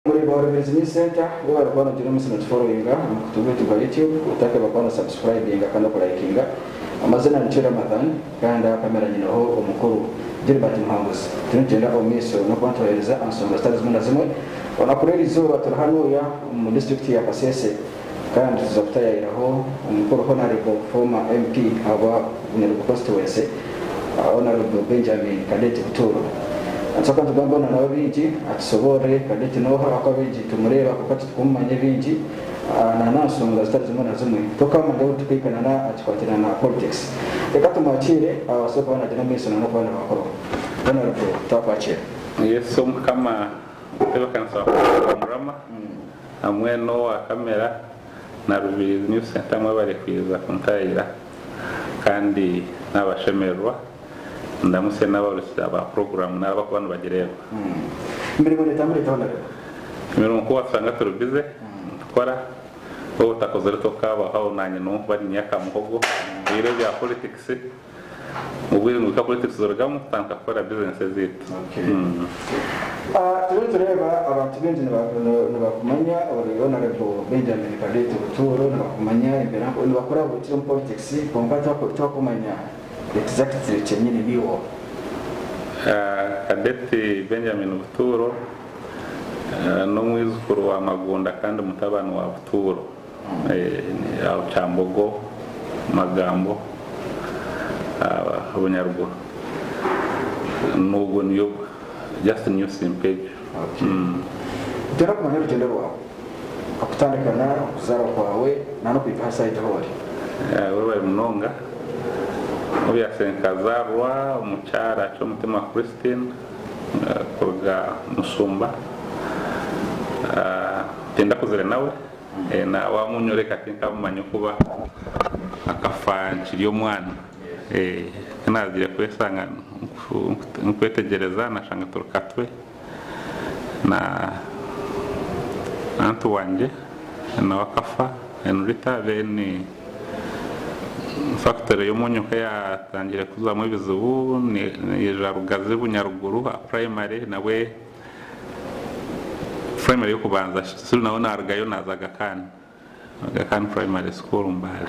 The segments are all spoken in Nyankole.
Omureeba wa Rubirizi News Centre webare kuba nogira omusi notufollowinga aha mukutu gwaitu gwa YouTube otakeba kuba no subscribinga kandi okulayikinga. Amazina ni Ramathan kandi aha kamera nyineho omukuru Gilbert Muhanguzi. Turiyo nitugyenda omu maisho nokuba nitubahereza aha nsonga zitari zimwe na zimwe. Olunaku rw'erizooba turi hanuya omu disiturikiti ya Kasese kandi tuza kutayayiraho omukuru Honarebo former MP ahabwa Bunyaruguru constituency Honarebo Benjamin Cadet Buturo. Nituza kuba nitugamba nawe bingi atusoborre Cadet noha ahakuba baingi nitumureeba kwonka titukumumanya ebingi na nsonga zitari zimwe na zimwe. Tokamanya ahu tukwikana na ahakikwatirana na politics. Reka tumwakiire abaase kuba nagyenda omu maisho na n'okuba nibakora. Honarebo twakwakira. Yesu Mukama omutebekanisa wa Program Rama hamwe n'owa kamera na Rubirizi News Centre mwebare kwija kuntayayira kandi nabashemererwa. Ndamutsye n'abahuurikiza ba puroguraamu n'abarikuba nibagireeba. Emirimo neetambura eta Honourable? Emirimo ku waashanga turi bize nitukora, waaba otakozire tokaabaho aho naanye niho nkuba niinywa aka muhogo. Ebiro ebya politikisi, obwire nibwihika politikisi zirugamu tutandika kukora bizinesi ezaitu. Turiyo nitureeba abantu baingi nibakumanya ori Honourable Benjamin Kadeeti Buturo, nibakumanya embeera nibakuraba okiri omu politikisi kwonka tibakumanya Exactly kyenyini niiwe. Kadeti Benjamin Buturo n'omwijukuru wa Magunda kandi mutabani wa Buturo aho Kyambogo Magambo Bunyaruguru. N'ogwo niyo just niyo simpa egyo. Nitwenda kumanya orugyendo rwawe okutandika na okuzaarwa kwawe na n'okuhika aha saaha egi ahu ori. Webare munonga. Obviously nkazaarwa omu kyaro ky'omutima Christine kuruga Musumba. Tindakuzire nawe, wamunyoreka tinkamumanya okuba akafa nkiri omwana. Ku naagire kweshanga nkwetegyereza nashanga turi Katwe na aunt wangye nawe akafa Henritta then factory y'omwonyo ku yatangire kuzamu ebizibu naija Rugazi Bunyaruguru aha primary nabwe primary y'okubanza still nawe narugayo naaza Aga Khan, Aga Khan primary school Mbale.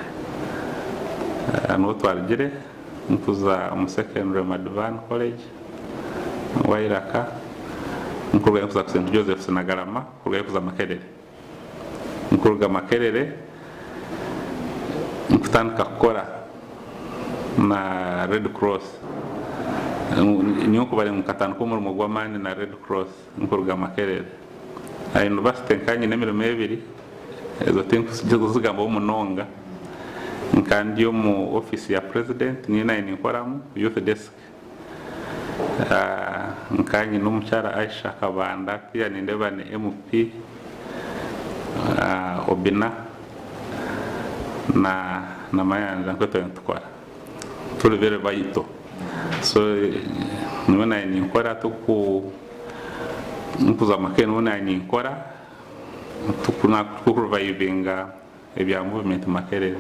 Niho twarugire nkuza omu secondary Madhvani college Wairaka nkurugayo nkuza ku St Joseph's Nagarama nkurugayo kuza Makerere. Nkuruga Makerere nkutandika kukora na Red Cross. Nyowe kubare ngu nkatandika omurimo gw'amaani na Red Cross nkuruga Makerere. Aha university nkaba nyine emirimo ebiri ezo tinkuzigambaho munonga. Nkaba ndi omu office ya president niyo nayo ninkoramu youth desk. Nkaba nyine omukyara Aisha Kabanda hatiiya nindeeba ni MP Obina na na Mayanja nikwo twaba nitukora turi very vital. So nyowe nayo ninkora tuku nkuza Makerere nyowe nayo ninkora tuku revivinga ebya movement Makerere.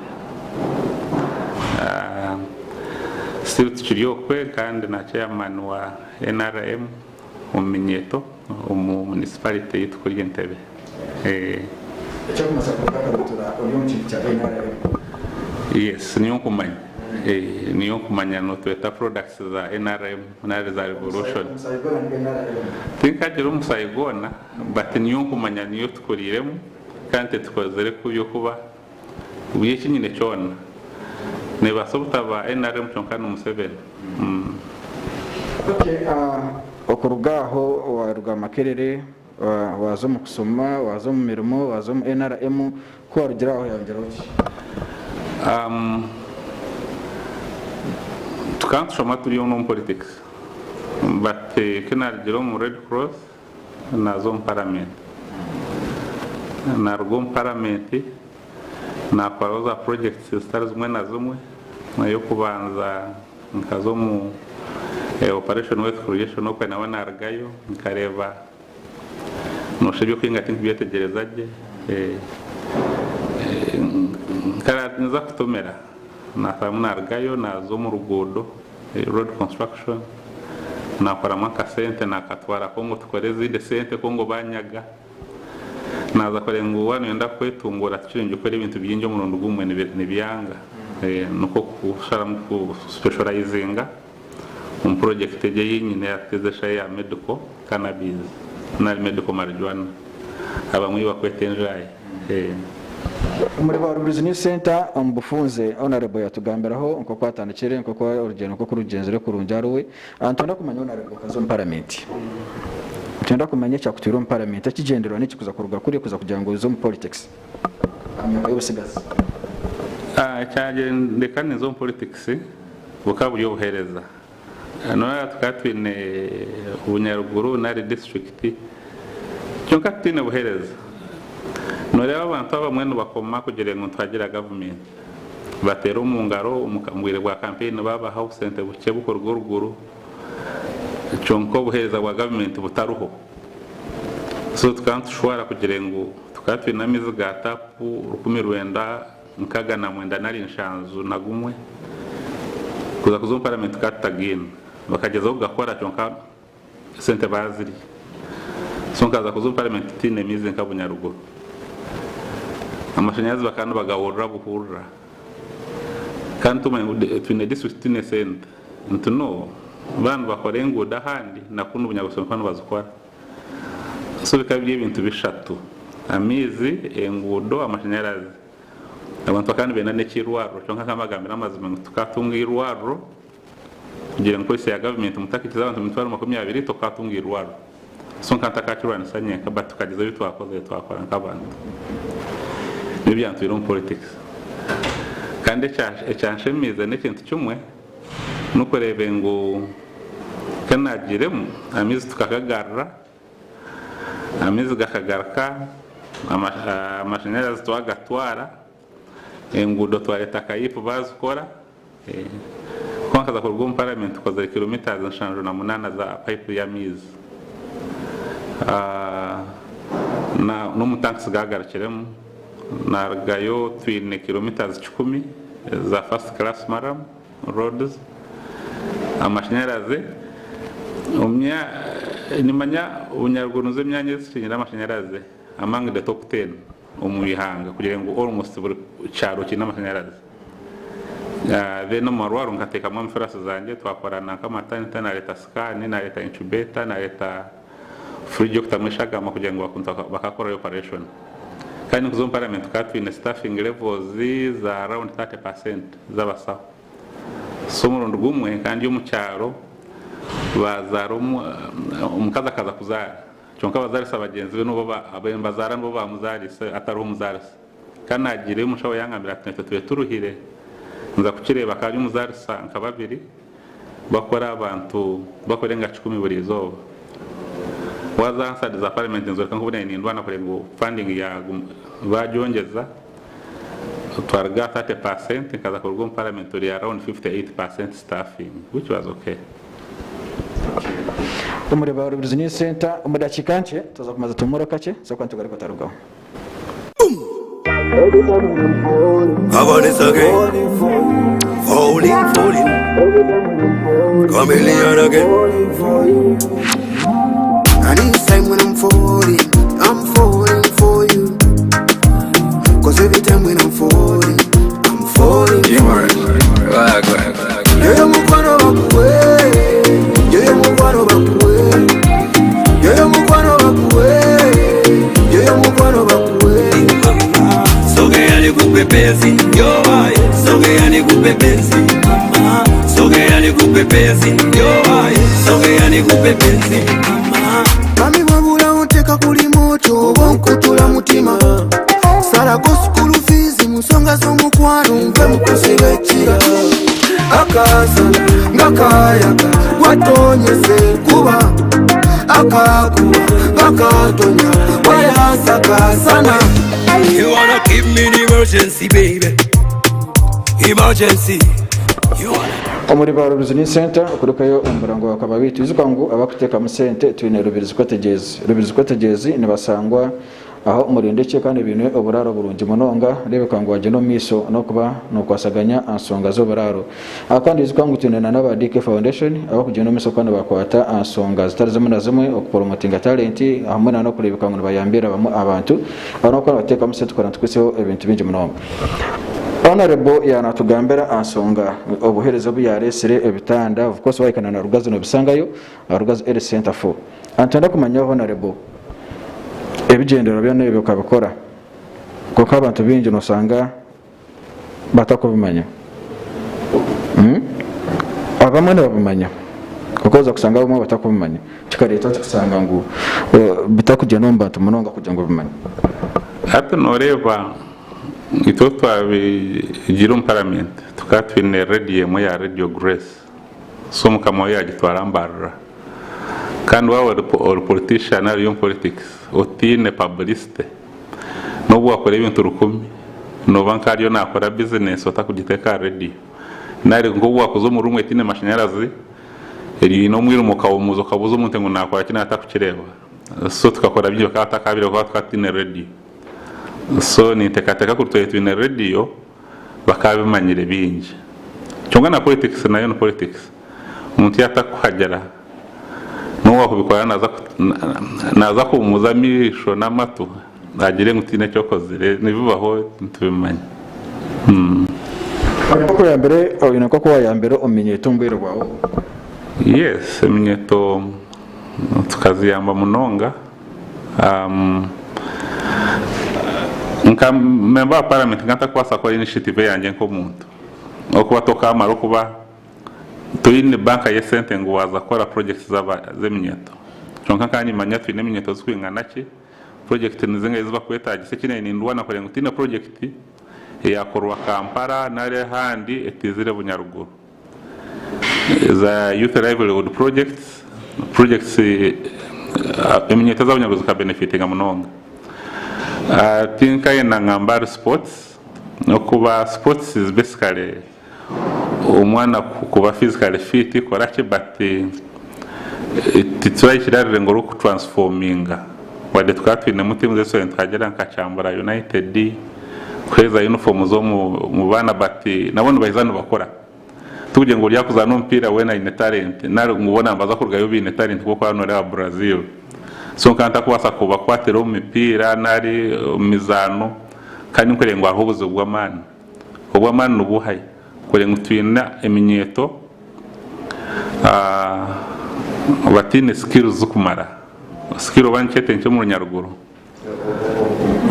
Still tukiri okwe kandi na chairman wa NRM omu Minyeto omu municipality ei tukuri Entebbe. Ekyakumanyisa kuruga Karutura ori omu kintu kya NRM? Yes, niyo nkumanya. Niyo nkumanya notweta products za NRM nari za revolution. Omusaayi gwona ni NRM? Tinkagira omusaayi gwona but niyo nkumanya niyo tukuriiremu kandi titukozire kubi okuba buri eki nyine kyona nebaasa obutaba NRM kyonka ni Museveni. Okay, okuruga aho waruga Makerere waaza omu kusoma, waaza omu mirimo, waaza omu NRM, ku warugire aho yayongyeraho ki? Tukaba nitushoma turi omu politics but ku narugire omu Red Cross naaza omu parliament. Naruga omu parliament nakoraho za projects zitari zimwe na zimwe. Ey'okubanza nkaza omu operation wealth creation okwe nawe narugayo nkareeba noshusha ebyokuhinga tinkubyetegyereza gye. Nza kutomera nashamu narugayo naza omu ruguudo road construction nakoramu akasente nakatwara Congo tukore ezindi sente Congo banyaga. Naaza kureeba ngu waaba nooyenda kwetunguura tikirungi kukora ebintu bingi omurundi gumwe nibyanga. Nikwo kusharamu ku specializinga omu purojekiti egi ei nyine eya kuteeza eya medical cannabis nari medical marijuana abamwe ei barikweta enjaayi. Omuri ba Rubirizi Youth Centre omu bufunze, Honourable yatugambiraho nk'oku atandikire, nk'oku orugyendo nk'oku rugyenzire kurungi ahari we. Nitwenda kumanya Honourable okaza omu paramenti. Nitwenda kumanya ekyakutwire omu paramenti, ekigyendererwa n'eki kuza kuruga kuriya kuza kugira ngu oze omu politics aha myaka y'obutsigazi. Ekyandeka ninza omu politics bukaba buri obuheereza. Noreeba tukaba twine Bunyaruguru nari disiturikiti kyonka titwine buheereza. Noreeba abantu abamwe nibakoma kugira ngu nituhagira gavumenti. Bateera omu ngaro omu bwire bwa kampeyini babaha obusente bukye bukuruga oruguru kyonka obuheereza bwa gavumenti butariho. So tukaba nitushwara kugira ngu tukaba twine amaizi ga tapu 1969 na gumwe kuza kuza omu paramenti tukaba tutagaine. Bakagyezaho kugakora kyonka esente baazirya. So nkaza kuza omu paramenti tutaine maizi nka Bunyaruguru. Amashanyarazi bakaba nibagahurira buhurira. Kandi tumanye ngu twine disiturikiti tutaine sente. Nti no, baaba nibakora enguudo ahandi na kunu Bunyaruguru bakaba nibazikora. So bikaba biri ebintu bishatu, amaizi, enguudo, amashanyarazi. Abantu bakaba nibenda n'eky'eirwariro kyonka nkabagambira amazima ngu tukatunga eirwariro kugira ngu polisi ya gavumenti mutakikiza abantu 200,000 tokatunga eirwariro. So nkaba ntakakirwanisa nyenka but tukagyeza ebi twakozire twakora nk'abantu. Nibyo byantwire omu politics. Kandi ekyanshemeize n'ekintu kimwe n'okureeba ngu ku naagiiremu amaizi tukagagarura, amaizi gakagaruka, amashanyarazi twagatwara, enguudo twareeta kayiipu baazikora. Kwonka nkaza kuruga omu paramenti tukozire kilometres 78 za paipu y'amaizi. N'omu tanks gaagarukiremu. Narugayo twine kilometres 100 za first class murram roads. Amashanyarazi, nimanya Bunyaruguru nizo emyanya ezikingire amashanyarazi among the top ten omu ihanga kugira ngu almost buri kyaro kiine amashanyarazi. Then omu marwariro nkateekamu amfirasi zangye twakorana nka maternity nareeta scan, nareeta incubator, nareeta fridge y'okutamu eshagama kugira ngu bakakorayo operation. Kandi nkuza omu parliament tukaba twine staffing levels za around 30% z'abasaho. So omurundi gumwe nkaba ndi omu kyaro bazaara omukazi akaza kuzaara kyonka abazaarisa bagyenzi be nibo abu nibazaara nibo bamuzaariise atariho omuzaarisa. Kandi naagiireyo omushaho yangambira ati naitwe tube turuhire nza kukireeba akaba ari omuzaarisa nka babiri bakora abantu bakurenga kikumi buri izooba. Waaza aha nsadi za parliament nizoreka ngu obu nindwana kureba ngu funding bagyongyeza twaruga aha 30% nkaza kuruga omu parliament turi around 58% staffing which was okay. Omuri ba Rubirizi News Centre omu dakiika nkye twaza kumaza tuhumure kakye tuze kuba nitugaruka otarugaho. Kabonesa again. Falling, falling. Chameleon again. And each time when I'm falling, I'm falling for you. Cause every time when I'm falling, I'm falling for you. Yoyo mukwano bakuwe, yoyo mukwano bakuwe, yoyo mukwano bakuwe, yoyo mukwano bakuwe. Sogea nikupe penzi, yo aye. Sogea nikupe penzi, mama. Sogea nikupe penzi, yo aye. Sogea nikupe penzi, mama. Mami bwabula oteka kuli moto oba onkutula mutima salako school fees mu nsonga z'omukwano nve mu kusiba ekira akasana nga kayaga watonyese kuba akakuba nga katonya wayasakasana You wanna give me the emergency, baby. Emergency. You wanna. Omuri ba Rubirizi Youth Centre okurukayo omu murango bakaba baitu ijuka ngu abakuteekamu sente twine Rubirizi Cottages. Rubirizi Cottages nibasangwa Aho murindekye kandi baine oburaaro burungi munonga. Reebeka ngu wagyenda omu maisho n'okuba nookwasaganya aha nshonga z'oburaaro. Aha kandi ijuka ngu twine na n'aba DK Foundation abarikugyenda omu maisho kuba nibakwata aha nshonga zitari zimwe na zimwe okuporomotinga talenti hamwe na n'okureebeka ngu nibayambira bamwe aha bantu abarikuba nibateekamu sente kugira ngu tukuhiseho ebintu bingi munonga. Honourable yaaba naatugambira aha nshonga obuheereza obu yaareetsire, ebitanda, of course waahika na Rugazi noobisangayo, aha Rugazi Health Centre 4. Nitwenda kumanya Honourable ebigyendererwa byona ebi okabikora kwonka abantu baingi nosanga batakubimanya. Abamwe nibabimanya kwonka oza kushanga abamwe batakubimanya kikareeta oti kushanga ngu bitakugyenda omu bantu munonga kugira ngu babimanye. Hati noreeba itwe obu twabigiire omu parliament tukaba twine radio emwe ya radio grace so mukama we yagitwara mbarara. Kandi waaba ori politician nari ori omu politics otaine publicity n'obu waakora ebintu rukumi nooba nka ariyo naakora bizinesi otarikugiteeka aha rediyo. Nari nk'obu waakuza omu ruumu etaine mashanyarazi eine omwirima okahumuuza okabuuza omuntu ngu naakora ki naaba atakukireeba. So tukakora bingi bakaba batakabireeba ahabw'okuba tukaba tutaine rediyo. So ninteekateeka kuri twabaire twine rediyo bakaabimanyire bingi. Kyonka na politics nayo ni politics. Omuntu yaaba atakukuhagira n'obu waakubikora naaza kuhumuuza amaisho n'amatu agire ngu tihaine eki okozire. Nibibaho nitubimanya. Oine nk'oku waayambire omu minyeeto omu bwire bwawe obwo? Yes, eminyeeto tukaziyamba munonga. Nka memba wa paramenti nkaba ntarikubaasa kukora initiative eyangye nk'omuntu. Ahabw'okuba tokaamara okuba Toine banka y'esente ngu waaza kukora projects z'eminyeeto. Kyonka nkaba nimanya twine eminyeeto zirikwingana ki, project nizingahi ezi barikwetaagisa. Eki naanye nindwana kureba ngu tihaine project eyaakorwa Kampala nari ahandi etaizire Bunyaruguru. Eza youth livelihood projects, projects eminyeeto eza Bunyaruguru zikabenefitinga munonga. Tinkayenda ngamba ahari sports, ahakuba sports is basically Omwana kuba physically fit koraki but titurahikire aha rurengo rw'oku transforminga wadde tukaba twinemu team zaitu nituhagira nka Kyambura United kuheereza uniforms omu baana but nabo nibaija nibakura tikugira ngu ori akuzaana omupiira weena aine talent nari ngu boona nibaza kurugayo baine talent nk'oku oraba noreeba Brazil so nkaba ntakubaasa kubakwatira omu mipiira nari omu mizaano kandi nkureba ngu hariho obuzibu bw'amaani. Obw'amaani nibuuha? Kureba ngu twine eminyeeto bataine skills zirikumara. Skill oba nikyete nki omu runyaruguru?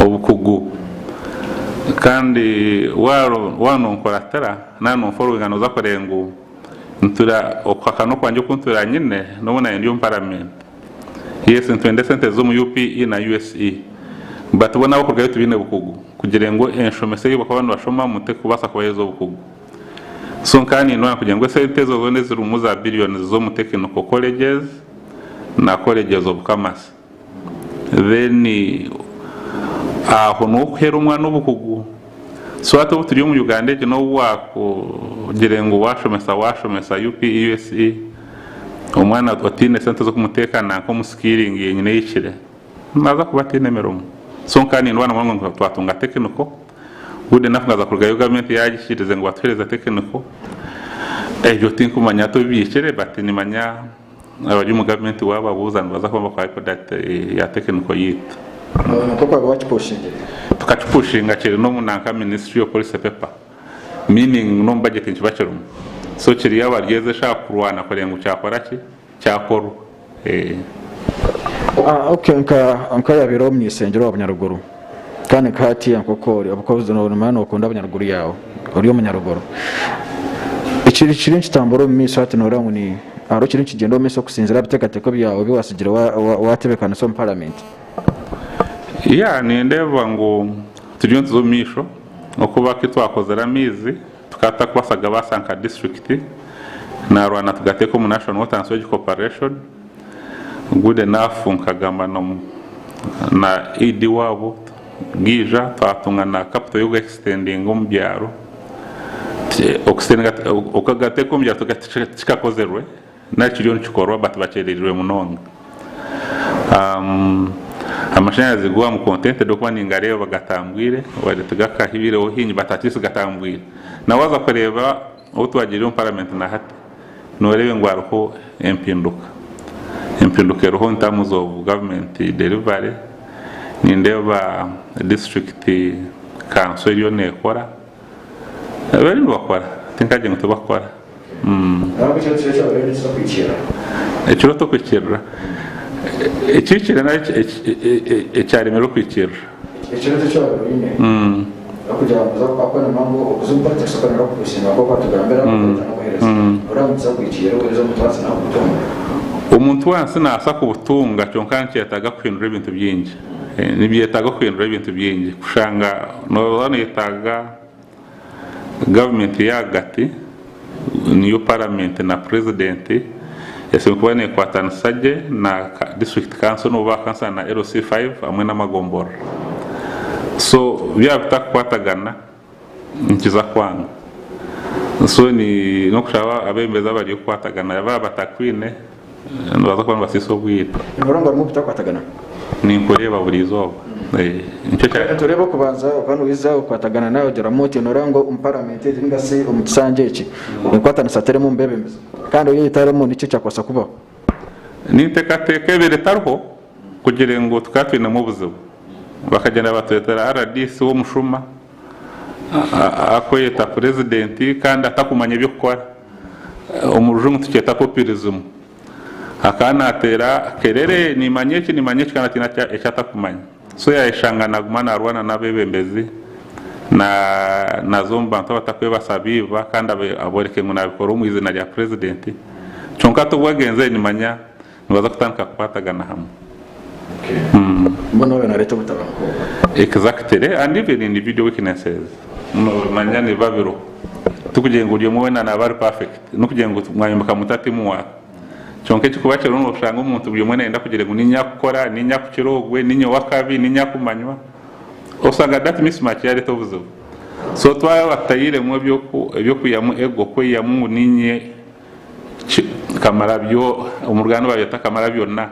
Obukugu. Kandi waaba nonkuratira naaba nonforowinga nooza kureeba ngu okuhakana okwangye oku ntuura nyine n'obu naabaire ndi omu paramenti. Yes nitwenda esente z'omu UPE na USE but bo n'abakurugayo tibaine bukugu kugira ngu enshomesa ei bakuba nibashomamu terikubaasa kubaheereza obukugu. So nkaba nindwana kugira ngu esente ezo zoona ezirimu za billions z'omu technical colleges na colleges of commerce then aho niho okuheera omwana obukugu. So hati obu turi omu Uganda egi n'obu waakugira ngu waashomesa waashomesa UPE, USE, Omwana otaine sente z'okumuteeka nanka omu skilling yenyine ehikire naza kuba ataine mirimo. So nkaba nindwana munonga ngu twatunga technical, good enough nkaza kurugayo gavumenti yagikirize ngu batuhereze technical, ebyo tinkumanya hati obu bihikire but nimanya abari omu gavumenti wababuuza nibaza kuba nibakuha record ya technical yaitu. Nk'oku waaba wakipushingire? Tukakipushinga kiri n'omu nanka ministry of policy paper. Meaning n'omu budget nikiba kirimu. So kiriyo abaryeza eshaaha kurwana kureba ngu kyakora ki? Kyakorwa. Eeh. Ok nka nka oyabaire omunyeishengyero wa Bunyaruguru kandi nka hatiya nkoku ori ahabw'okuba nomanya nokunda Bunyaruguru yaawe ori omunyaruguru ekiri kiriyo nikitambura omu maisho hati noreeba ngu ni hariho ekiriyo nikigyenda omu maisho okusinzira aha biteekateeko byawe ebi wasigire watebeekanisa omu paramenti? Yeah nindeeba ngu turiyo nituza omu maisho. Okuba ku twakozire amaizi tukaba tutakubaasa kugabaasa nka disiturikiti, naarwana tugateeka omu National Water and Sewage Corporation, good enough nkagamba na ED waabo gaija twatunga na capital y'okuga extendinga omu byaro, okugateeka omu byaro tikikakozirwe nari kiriyo nikikorwa but bakyererirwe munonga. Amashanyarazi go am contented okuba ningareeba gatambwire wadde tigakahibireho haingi but at least gatambwire. Na waaza kureeba obu twagiire omu parliament na hati noreeba ngu hariho empinduka. Empinduka eriho in terms of government delivery, nindeeba district council eriyo nekora, bariyo nibakora tinkagire ngu tibakukora. Ekiro tokuhikirira. Ekihikire nari ekyaremire okuhikirira. Omuntu wansi nabaasa kubutunga kyonka nikyetaaga kuhindura ebintu bingi. Nibyetaaga kuhindura ebintu bingi kushanga nooba noyetaaga. Gavumenti y'ahagati niyo paramenti na purezidenti esemeriire kuba nekwatanisa gye na disiturikiti kanso n'obu bakansara na LC5 hamwe n'amagomborora. So byaba bitakukwatagana nikiza kwanga. So n'okushaba abeebembezi abariyo kukwatagana baaba batakwine Nibaza kuba nibasiisa obwire. Noreeba ngu harimu obutakwatagana? Ninkureeba buri izooba. Nikyo kya. Nitureeba okubanza okaba noija okukwatagana nawe ogiramu oti noreeba ngu omu paramenti egi ninga shi omu kisanja eki enkwatanisa terimu omu bebembezi kandi oyo etarimu niki ekyakubaasa kubaho? Ninteekateeka ebaire etariho kugira ngu tukaba twinemu obuzibu. Bakagyenda batureetera rdc w'omushuma arikweyeta purezidenti kandi atakumanya eby'okukora. Omu rujungu tukyeta populism. Akaba nateera kerere nimanya eki nimanya eki kandi ataine eki atakumanya. So yayeshanga naguma narwana n'abebembezi naza omu bantu abatakwebasa biiba kandi aboreke ngu nabikora omu izina rya purezidenti. Kyonka hati obu agenzire nimanya nibaza kutandika kukwatagana hamwe. Mbwenu waaba nareeta obutabanguko obwo. Exactly and even individual weaknesses nomanya nibiba biriho tikugira ngu buri omwe weena naaba ari perfect nokugira ngu mwayombeka muta team work kyonka ekirikuba kiriho noshanga omuntu buri omwe nayenda kugira ngu niinye akukora niinye akukira ogwe niinye owakabi niinye akumanywa osanga that mismatch yareeta obuzibu so twaba tutayiremu ebyokwihamu ego kweyihamu ngu niinye Omu Ruganda nibabyeta Kamarabyonna.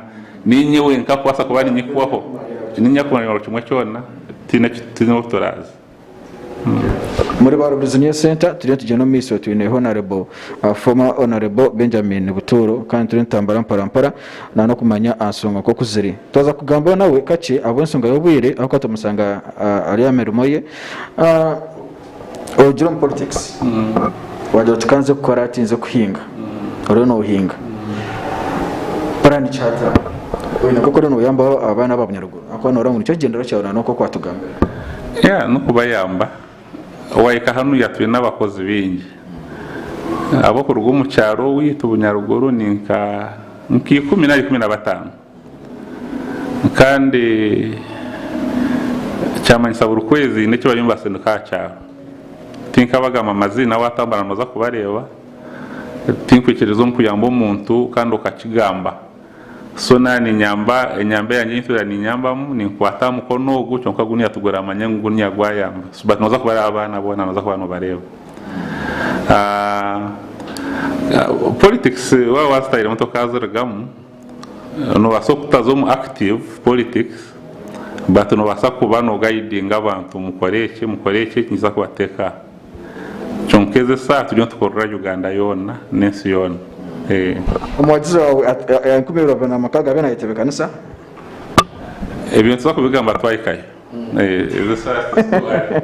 Niinye wenka kubaasa kuba niinyehwaho, niinye kumanya buri kimwe kyona, tihaine obu turaaze. Muri ba Rubirizi News Centre turiyo nitugyenda omu maisho twine Honourable former Honourable Benjamin Buturo kandi turiyo nitutambura mpora mpora na n'okumanya aha nshonga nk'oku ziri. Twaza kugambaho nawe kakye ahabw'enshonga y'obwire ahabw'okuba twamushanga ari aha mirimo ye. Orugire omu politics wagira oti kanze kukora hati nze kuhinga oriyo nohinga purani ki hati aho oine nk'oku oriyo noyambaho abaana aba bunyaruguru ahakuba noreba ngu nikyo kigyendererwa kyawe na n'oku okwatugambira. Yeah n'okubayamba wahika hanuya twine abakozi baingi abokuruga omu kyaro owaitu bunyaruguru ni nka ikumi nari 15. Kandi kyamanyisa buri kwezi haine eki bariyo nibasindika aha kyaro. Tinkabagamba maziina waatambura nooza kubareeba, tinkwikiriza omu kuyamba omuntu kandi okakigamba. So naaba niinyamba, enyamba eyangye ei ntuura niinyambamu, ninkwata aha mukono ogu kyonka guniya tiguramanya ngu guniya gwayamba. But nooza kubareeba abaana boona nooza kuba noobareeba. Politics waaba waazitaahiremu tokaazirugamu. Nobaasa okutaza omu active politics but nobaasa kuba no guidinga abantu mukore eki mukore eki eki nikiza kubateeka aha. Kyonka ezi esaaha turiyo nitukorera Uganda yoona n'ensi yoona. Omuhagizi waawe 2026 abe nayetebekanisa? Ebyo nituza kubigamba twahikayo. Ezi esaaha tizituhari.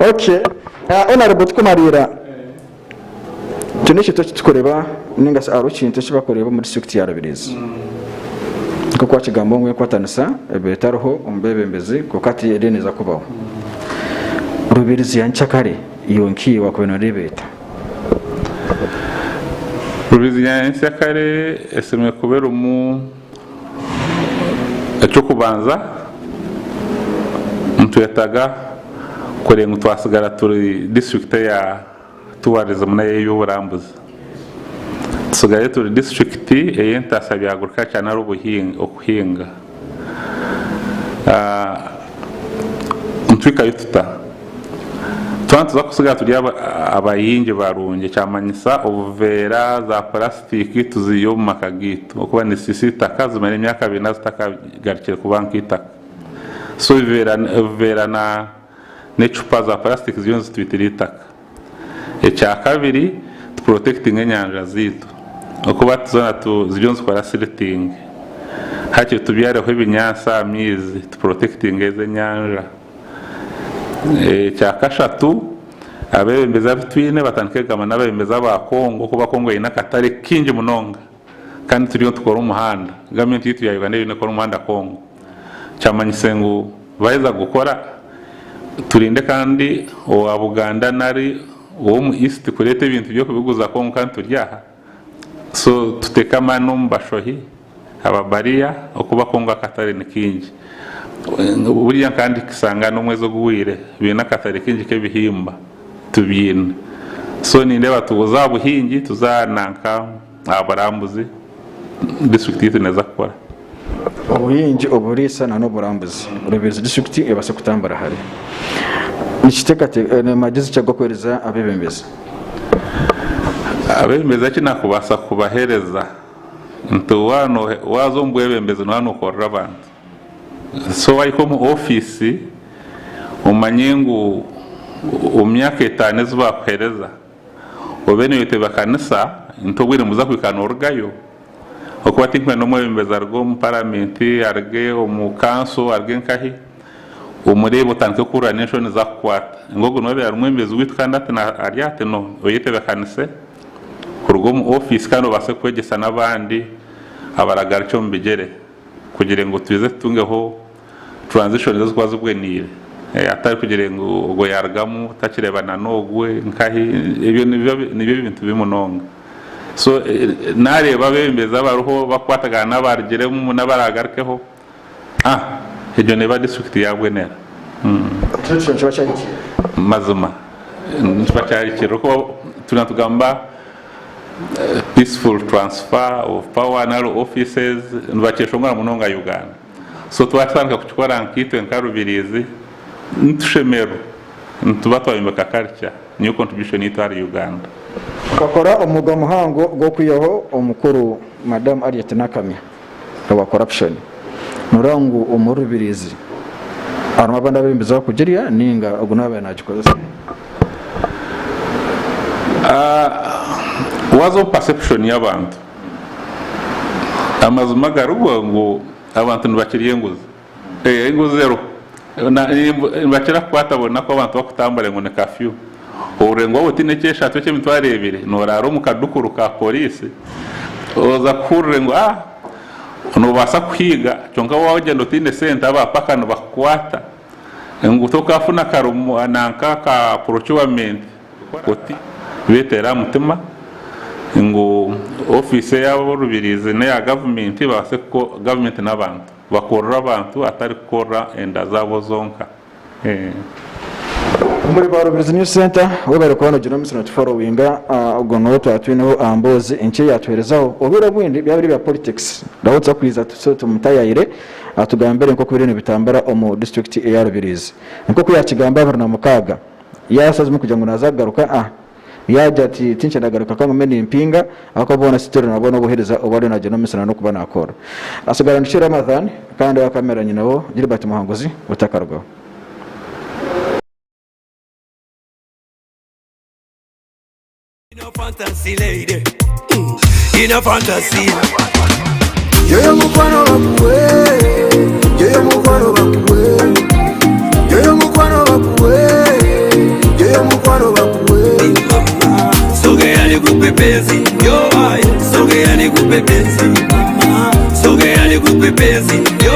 Okay. Honourable tukumariira. Ekyo n'ekintu eki turikureeba ninga shi hariho ekintu eki barikureeba omu disiturikiti ya Rubirizi. Nk'oku waakigamba ngu enkwatanisa ebaire etariho omu beebembezi kwonka hati eriyo neeza kubaho. Rubirizi ya nkyakare iwe nkaiwe waakubaire nooreeba eta? Rubirizi ya nkyakare eshemereire kuba erimu eky'okubanza nitwetaaga kureeba ngu twatsigara turi disiturikiti eya tourism n'ey'eby'oburambuzi. Tutsigaire turi disiturikiti ey'entaasya bya agriculture nari okuhinga. Nitwikayo tuta? Twaba nituza kusigara turi abahingi barungi kyamanyisa obuveera, za purasitiki tuziihe omu maka gaitu ahakuba nizisiisa eitaka zimara emyaka bina zitakagarukire kuba nk'eitaka. So obuveera n'ecupa za purasitiki ziriyo nizitwitira eitaka. Ekyakabiri tupurotekitinge enyanja zaitu ahakuba zoona ziriyo nizikora siritingi. Hakiri tubyareho ebinyaatsi aha maizi tupurotekitinge ezo enyanja. Ekyakashatu, abeebembezi abu twine batandike kugamba n'abeebembezi aba Congo ahakuba Congo eine akatare kaingi munonga kandi turiyo nitukora omuhanda. Gavumenti yaitu ya Uganda eriyo nekora omuhanda Congo. Kyamanyise ngu baaheza kugukora turinde kandi owa Buganda nari ow'omu East kureeta ebintu by'okubiguza Congo kandi turi aha. So tuteeke amaani omu bashohi. Ababariya okuba kwonka akatare ni kaingi. Buriya nka ndikishanga n'omwezi oguhweire baine akatare kaingi k'ebihimba tubiine. So nindeeba tuza aha buhingi tuza aha nanka aha burambuzi disiturikiti yaitu neeza kukora. Obuhingi, oburiisa na n'oburambuzi Rubirizi disiturikiti ebaase kutambura hare. Nikiteekateeka ni magyezi ki agu orikuheereza abeebembezi? Abeebembezi eki nakubaasa kubaheereza. Nti waaza omu bwebembezi nooba nookorera abantu. So waahika omu ofiisi omanye ngu omu myaka etaano ezi baakuheereza obe nooyetebeekanisa nti obwire nibuza kuhika noorugayo. Ahakuba tinkwenda omwebembezi aruge omu paramenti, aruge omu kanso, aruge nkahi, omureebe otandike kuhurira n'enshoni zaakukwata ngu ogu niwe abaire ari omwebembezi waitu kandi hati ari ati? No, oyetebeekanise. Kuruga omu ofiisi kandi obaase kwegyesa n'abandi abaragarukye omu bigyere kugira ngu twije tutungeho transition ezirikuba zibweneire hatari kugira ngu ogwo yarugamu takireebana n'ogwe nkahi ebyo nibyo bintu bibi munonga. So nareeba abebembezi abariho bakukwatagana n'abarugiremu n'abaragarukeho egyo neeba disiturikiti yabwenera. Ekyo nikiba kyahikire. Mazima nikiba kyahikire ahakuba turiyo nitugamba peaceful transfer of power nari offices nibakyeshongora munonga Uganda. So twatandika kukikora nkaitwe nka Rubirizi nitushemererwa nituba twayombeka culture niyo contribution yaitu ahari Uganda. Bakora omuga muhango gw'okwihaho omukuru Madam Harriet Nakamya. Owa corruption noreeba ngu omuri Rubirizi harimu abandi abebembezi abakugirya ninga ogu niwe abaire nagikozesa? Waza omu perception y'abantu amazima gariho ngu abantu nibakirya enguzi, enguzi eriho nibakira kukwata buri naku abantu bakutambura ngu ni curfew ohurire ngu waaba otiine ekyeshatu eky'emitwaro ebiri noraara omu kadukuru ka poriisi oza kuhurira ngu noobaasa kuhiiga kwonka wagyenda otiine sente aba paka nibakukwata ngu tokafuna karimo nanka ka procurement oti beteera aha mutima ngu ofiisi ey'aborubirizi n'eya gavumenti babaase gavumenti n'abantu. Bakorera abantu atari kukorera enda zaabo zonka. Omuri ba Rubirizi News Centre webare kuba nogira omutsyo notuforowinga ogwo niwe twaba twineho aha mboozi enkye yatuherezaho obwire obundi byaba biri ebya politics nabwo nituza kwiza tumutayayire atugambire nkoku biriyo nibitambura omu district eya Rubirizi nkoku yakigamba 26 yasazemu kugira ngu naza kugaruka Yaagira ati, Tinkyenda garuka ka ngume nimpinga, ahakuba boona sitiri nabona obuheereza obu ariyo naagyenda omu misana n'okuba naakora. Asigara Nduki Ramadhan kandi owa kamera nyinawo Gilbert Muhanguzi otakarugaho. Yoyo mukwano bakuwe Yoyo mukwano bakuwe Yoyo mukwano bakuwe Yoyo mukwano bakuwe Sogea nikupe penzi, yo aye. Sogea nikupe penzi, mama. Sogea nikupe penzi, yo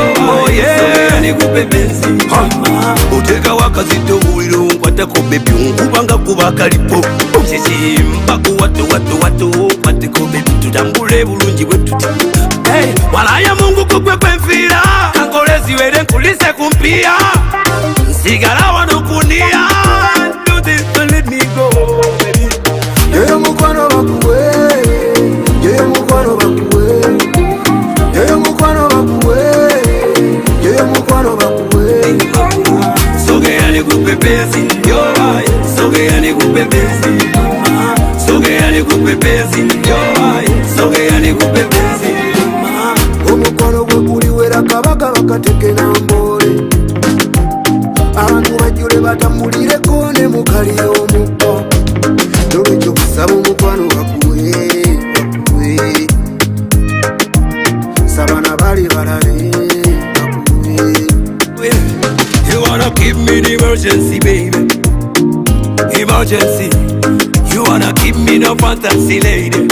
aye. Sogea nikupe penzi, mama. Oteka wakazito buliro nkwatako baby nkubanga kuba kalipo kikimba ku watu watu watu kwateko baby tutambule bulungi bwe tuti Hey, walaya Mungu kugwe kwenfiira kankole ziwere nkulise kumpia nsigala wano kunia Do this, don't let me go baby Yoyo mukwano bakuwe Yoyo mukwano bakuwe Yoyo mukwano bakuwe Yoyo mukwano bakuwe Sogea nikupe penzi, yo aye. nikupe penzi mama, sogea nikupe penzi, sogea nikupe penzi mama. Omukwano gwe guliwera kabaka bakateke namboole abantu bajjule batambulireko ne mukali omukko nolwekyo kusaba omukwano bakuwe bakuwe saba nabali balabe bakuwe. You wanna give me the emergency, baby. Emergency. You wanna give me no fantasy, lady.